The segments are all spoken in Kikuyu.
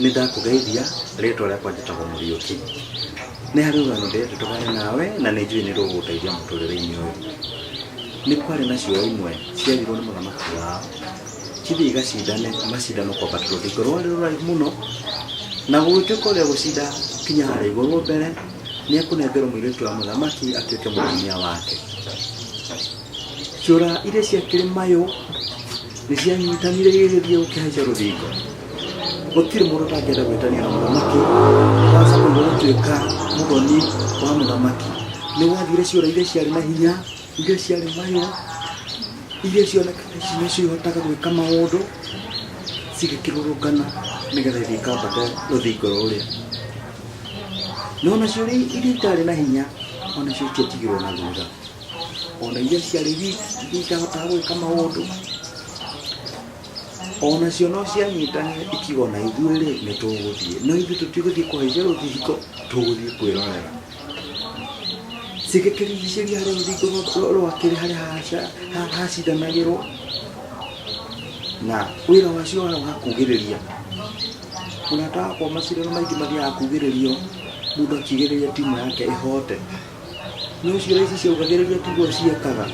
Nĩ ndakũgeithia, rĩtwa rĩakwa njĩtagwo Mũriũki. Nĩ harĩ rũgano ndĩrenda tũgane nawe na nĩ njũĩ nĩ rũgũgũteithia mũtũrĩre-inĩ ũyũ. Nĩ kwarĩ na ciũra imwe cierirwo nĩ mũthamaki wao cithiĩ igacindane macindano kwambata rũthingo rwarĩ rũraihu mũno, na gũgĩtuĩka ũrĩa ũgũcinda kinya harĩa igũrũ mbere nĩ ekũnengerwo mũirĩtu wa mũthamaki atuĩke mũtumia wake. Ciũra iria ciakĩrĩ mayũ nĩ cianyitanire igĩgĩthiĩ gũkĩhaica rũthingo. Gũtirĩ mũndũ ũtangĩenda gwĩtanio na mũthamaki, kwanza kũigua gũtuĩka mũthoni wa mũthamaki. Nĩ gwathire ciũra iria ciarĩ na hinya, iria ciarĩ mayũ, iria cionekaga ici nĩcio ihotaga gwĩka maũndũ, cigĩkĩrũrũngana nĩgetha ithiĩ ikambate rũthingo rũrĩa. No nacio iria itarĩ na hinya, onacio itiatigirwo na thutha. Ona iria ciarĩ weak, iria itahotaga gwĩka maũndũ, onacio no cianyitanire ikiuga ona ithuĩ rĩ, nĩ tũgũthiĩ. No ithuĩ tũtigũthiĩ kũhaica rũthingo, tũgũthiĩ kwĩrorera. Cigĩkĩrigicĩria harĩa rũthingo rwakĩrĩ harĩa hacindanagĩrwo, na wĩra wacio warĩ wa kugĩrĩria. Mũrata wakwa macindano maingĩ mathiaga kugĩrĩrio, mũndũ akiugĩrĩria timu yake ĩhote. No ciũra ici ciaugagĩrĩria tiguo ciekaga.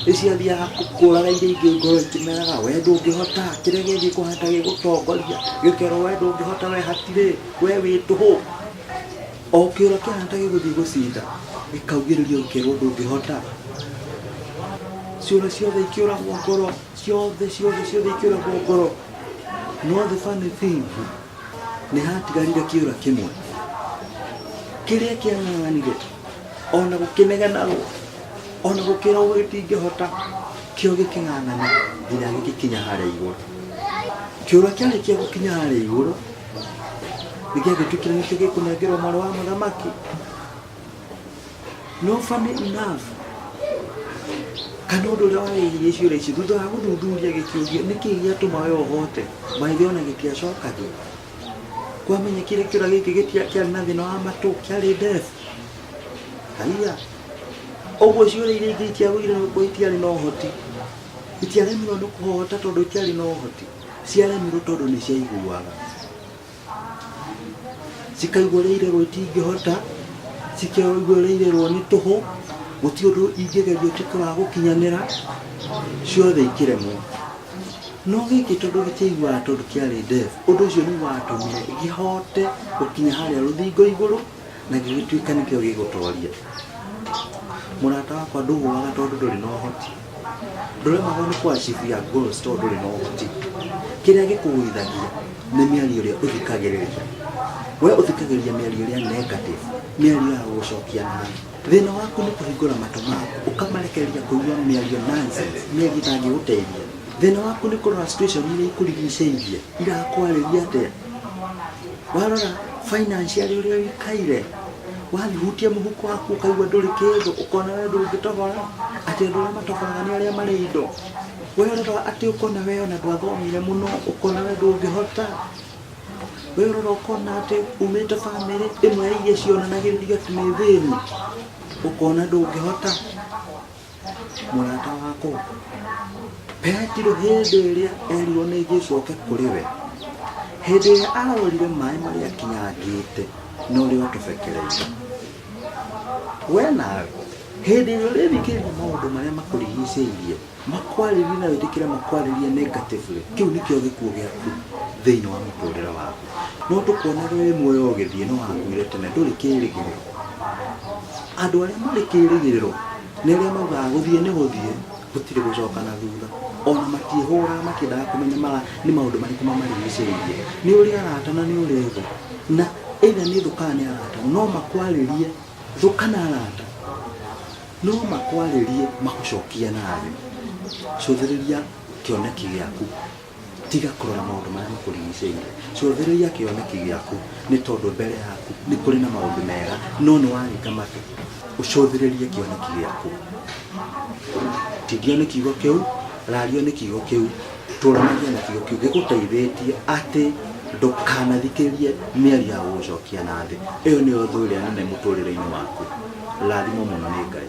Nĩ ciathiaga kũraga iria ingĩ ngoro ikĩmeraga we ndũngĩhota, kĩrĩa gĩathiĩ kũhana ta gĩgũtongoria, gĩkerwo we ndũngĩhota we hatirĩ, we wĩ tũhũ. O kĩũra kĩhana ta gĩgũthiĩ gũcinda, gĩkaugĩrĩrio gĩkerwo ndũngĩhota. Ciũra ciothe ikĩũragwo ngoro, ciothe ciothe ciothe ikĩũragwo ngoro. No the funny thing, nĩ hatigarire kĩũra kĩmwe kĩrĩa kĩang'ang'anire ona gũkĩnegenagwo ona gũkĩragwo gĩtingĩhota kĩo gĩkĩng'ang'ana nginya gĩgĩkinya harĩa igũrũ. Kĩũra kĩarĩkia gũkinya harĩa igũrũ nĩ gĩagĩtuĩkire nĩkĩo gĩkũnengerwo mwarĩ wa mũthamaki. No funny enough kana ũndũ ũrĩa warĩirie ciũria ici thutha wa gũthuthuria gĩkĩũria nĩkĩ gĩatũma we ũhote by the way ona gĩtiacokagia kwamenyekire kĩũra gĩkĩ kĩarĩ na thĩna wa matũ kĩarĩ deaf haiya ũguo ciũria iria ingĩ itiagũire nĩ gũkorwo itiarĩ na ũhoti itiaremirwo nĩ kũhota tondũ itiarĩ na ũhoti ciaremirwo tondũ nĩ ciaiguaga Cikaigua ũrĩa irerwo itingĩhota, cikaigua ũrĩa irerwo nĩ tũhũ, gũtirĩ ũndũ ingĩgeria ũtuĩke wa gũkinyanĩra, ciothe ikĩremwo. No gĩkĩ tondũ gĩtiaiguaga tondũ kĩarĩ deaf, ũndũ ũcio nĩguo watũmire kĩhote gũkinya harĩa rũthingo igũrũ na gĩgĩtuĩka nĩkĩo gĩgũtoria. Mũrata wakwa ndũgũaga tondũ ndũrĩ na ũhoti. Ndũremagwo nĩ kũ achieve your goals tondũ ndũrĩ na ũhoti. Kĩrĩa gĩkũgũithagia nĩ mĩario ĩrĩa ũthikagĩrĩria. We ũthikagĩrĩria mĩario ĩrĩa negative, mĩario ya gũgũcokia na thĩ. Thĩna waku nĩ kũhingũra matũ maku ũkamarekereria kũigua mĩario nonsense, mĩario ĩtangĩgũteithia. Thĩna waku nĩ kũrora situation iria ikũrigicĩirie irakwarĩria atĩa. Warora financially ũrĩa ũikaire, wathiĩ hutia mũhuko waku ũkaigua ndũrĩ kĩndũ, ũkona we ndũngĩtobora, atĩ andũ arĩa matoboraga nĩ arĩa marĩ indo. We ũrora atĩ ũkona we ona ndwathomire mũno, ũkona we ndũngĩhota. We ũrora ũkona atĩ umĩte bamĩrĩ ĩmwe ya iria cionanagĩrĩrio atĩ nĩ thĩni, ũkona ndũngĩhota. Mũrata wakwa, Petero hĩndĩ ĩrĩa erirwo nĩ Jesu oke kũrĩ we, hĩndĩ ĩrĩa arorire maĩ marĩa akinyangĩte na ũrĩa ũtobekereire. We nawe, hĩndĩ ĩrĩa ũrĩthikĩrĩria maũndũ marĩa makũrigicĩirie, makwarĩrie na wĩtĩkĩre makwarĩrie negatively, kĩu nĩkĩo gĩkuũ gĩaku thĩinĩ wa mũtũrĩre waku. No tũkuonaga wĩ muoyo ũgĩthiĩ no wakuire tene, ndũrĩ kĩrĩgĩrĩro. Andũ arĩa marĩ kĩrĩgĩrĩro nĩ arĩa maugaga gũthiĩ nĩ gũthiĩ, gũtirĩ gũcoka na thutha. Ona matiĩhũraga makĩendaga kũmenya nĩ maũndũ marĩkũ mamarigicĩirie. Nĩ ũrĩ arata na nĩ ũrĩ thũ, na either nĩ thũ kana nĩ arata, no makwarĩrie, thũ kana arata, no makwarĩrie magũcokie na thĩ. Cũthĩrĩria kĩoneki gĩaku. Tiga kũrora maũndũ marĩa makũrigicĩirie. Cũthĩrĩria kĩoneki gĩaku nĩ tondũ mbere yaku nĩ kũrĩ na maũndũ mega no nĩ waringa matũ. Ũcũthĩrĩrie kĩoneki gĩaku. Tindio nĩ kiugo kĩu, rario nĩ kiugo kĩu, tũranagia na kiugo kĩu gĩgũteithĩtie atĩ ndũkanathikĩrĩrie mĩario ya gũgũcokia na thĩ. Ĩyo nĩyo thũ ĩrĩa nene mũtũrĩre-inĩ waku. Rathimwo mũno nĩ Ngai.